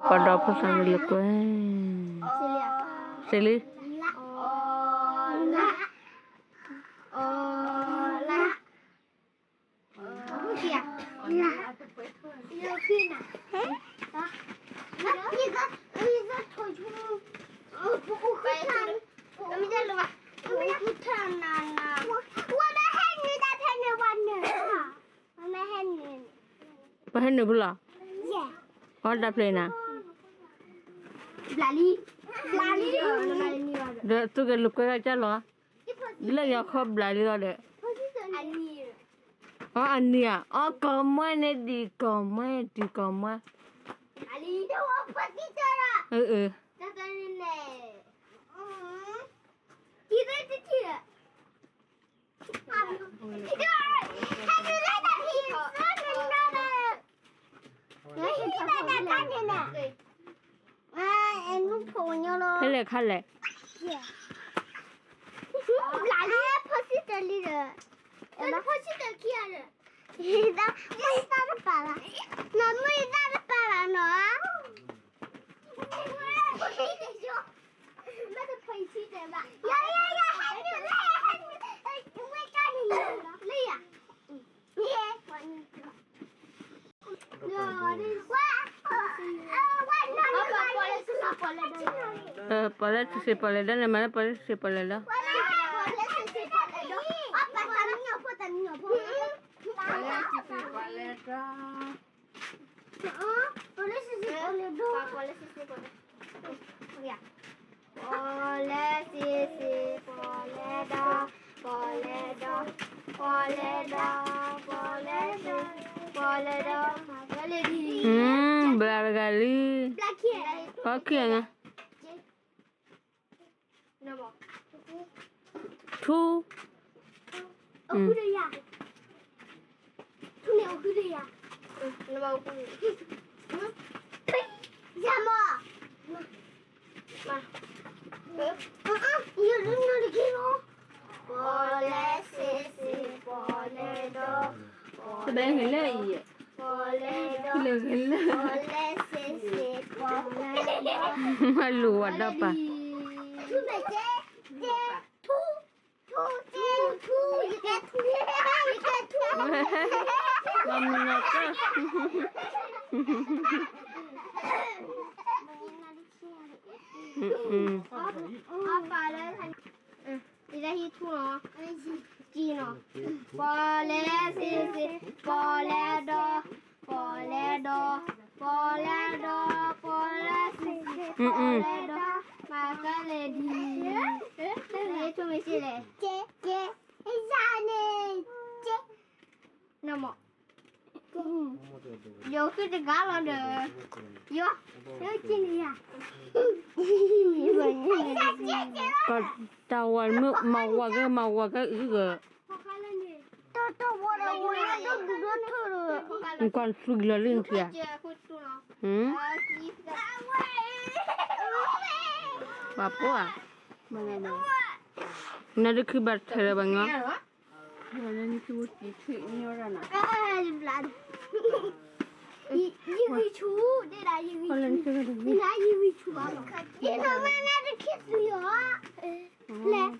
ပှၤဒီဖိသၣ်န့ၣ်လိာ်ကွဲ, စ့လံ, ပှၤဟဲနုာ်ဖဲလဲၣ်, ဒီးသုကလိာ်ကွဲကစၢ်လီၤ, လၢယၤခီဘျးလံလီၤဒီး, အနံၤဧါ, အီ ကီၢ်မွဲန့ၣ်ဒံး ကီၢ်မွဲဒံး ကီၢ်မွဲ, အၢ အၢ ဖဲလဲၣ်ခါလဲၣ်, တၢ်တပာ်ဘၣ်, နီၢ်မုၢ်တၢ်တပာ်ဘၣ်နီၤ, ပီၣ်လဲၣ်စ့စ့ပီၣ်လဲၣ်ဒီးန့ၣ် မၤလၢပီၣ်လဲၣ်စ့စ့ပီၣ်လဲၣ်ဒီး, ပီၣ်လဲၣ်စ့စ့ပီၣ်လဲၣ်ဒီး, ပီၣ်လဲၣ်စ့စ့ပီၣ်လဲၣ်ဒီး, ပီၣ်လဲၣ်ဒီး, ပီၣ်လဲၣ်ဒီး, ပီၣ်လဲၣ်စ့စ့, ပီၣ်လဲၣ်ဒီး, ပီၣ်လဲၣ်ဒီး, ဘျးတဂၤလံ, ပီၣ်ခံဂၤညါ ထူ, ပီၣ်လဲၣ်စ့စ့ပီၣ်လဲၣ်ဒီး, ပီၣ်လဲၣ်ဒီး, ပီၣ်လဲၣ်စ့စ့ပီၣ်လဲၣ်ဒီး, ပီၣ်လဲၣ်စ့စ့ပီၣ်လဲၣ်ဒီး, အလူၤဝဲဒီးပာ် ထူ, ထူ, ထူ, ထူ, ထူ, ယကဲထူ, ယကဲထူ, မၤမနုၤက, ပီၣ်လဲၣ်စ့စ့, ပီၣ်လဲၣ်ဒီး, ပီၣ်လဲၣ်ဒီး, ပီၣ်လဲၣ်ဒီး, ပီၣ်လဲၣ်စ့စ့, ပီၣ်လဲၣ်ဒီး, မၤကလဲၣ်ဒံး, ထူမ့ၢ်စ့လဲၣ်, ကဲ, ကဲ, ယၤန့ၣ်, ကဲ, နမ့ၢ် ယိၤဃုတဂၤလီၤဒီး, ယိၤ, ယိၤကံန့ၣ်ယၤ, ကတၢ်ဝါမ့ၢ်မၤဝါကဲ မၤဝါကဲအုၣ်ဂၢၢ်, တၢ်တဝါဒီးဝဲဒိၣ်ဒိၣ်ထၢၣ်ဒီး, နကွၢ်သူကလီၤလံနထံၣ်ဧါ, ပှၤပိာ်ဧါ, နဒုးခုဘၣ်ထဲလၢၤဘၣ်ညီ ယဂံၢ်ဆူၣ်, ဒ်ဒၣ်ယဂံၢ်ဆူၣ်, ယဂံၢ်ဆူၣ်ဘၣ်မး, ယနီၢ်မါနါတခ့သွံၣ်အီၤ, လဲၣ်